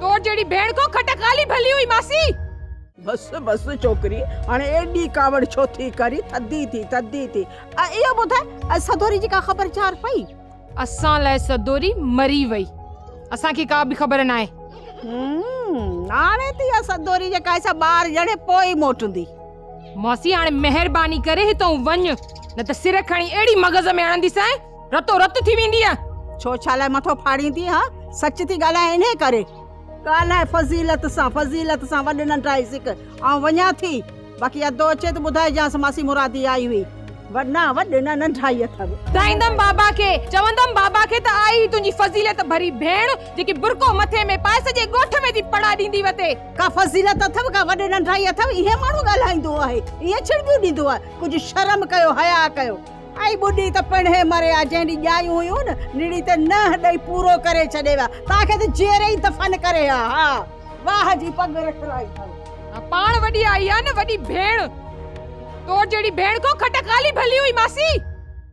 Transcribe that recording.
تو جهڙي ڀيڻ کان کٽ خالي ڀلي هئي ماسي. بس بس ڇوڪري هاڻي ايڏي ڪاوڙ ڇو ٿي ڪرين ٿڌي ٿي ٿڌي ٿي. اهو ٻڌاء سدوري جي ڪا خبر چار پئي؟ اسان لاء سدوري مري وئي. اسان کي ڪا به خبر ناهي. هاڻي ته اها سدوري جيڪا آهي سا ٻار ڄڻي پوء ئي موٽندي. ماسي هاڻي مهرباني ڪري هتئون وڃ نه ته سر کڻي اهڙي مغز ۾ هڻنديسانء رتو رت ٿي ويندينء. ڇو ڇا لاء مٿو ڦاڙيندينء ها؟ سچ ٿي ڳالهايان انهيء ڪري. ڳالهاء فضيلت سان، فضيلت سان وڏ ننڍائي سک. آئون وڃان ٿي. باقي ادو اچي ته ٻڌائجانس ماسي مرادي آئي هئي. نه وڏ نه ننڍائي اٿو. ٻڌائيندم بابا کي، چوندم بابا کي ته آئي هئي تنهنجي فضيلت ڀري ڀيڻ، جيڪي برقعو مٿي ۾ پائي سڄي ڳوٺ ۾ ٿي پڙا ڏيندي وتي. ڪا فضيلت اٿو، ڪا وڏ ننڍائي اٿو، ائين ماڻهو ڳالهائيندو آهي، ائين ڇڙٻيون ڏيندو آهي. ڪجهه شرم ڪيو، حياء ڪيو. ائي ٻڏي ته پڻهين مري آ، جنهن ڏينهن ڄايون هيون نه، نڙي تي ننهن ڏئي پورو ڪري ڇڏي ها، توهان کي ته جيئري ئي دفن ڪري ها، ها. واهه جي پڳ رکرائي اٿو. پاڻ وڏي آئي آ نه وڏي ڀيڻ. تو جهڙي ڀيڻ کان کٽ خالي ڀلي هئي ماسي.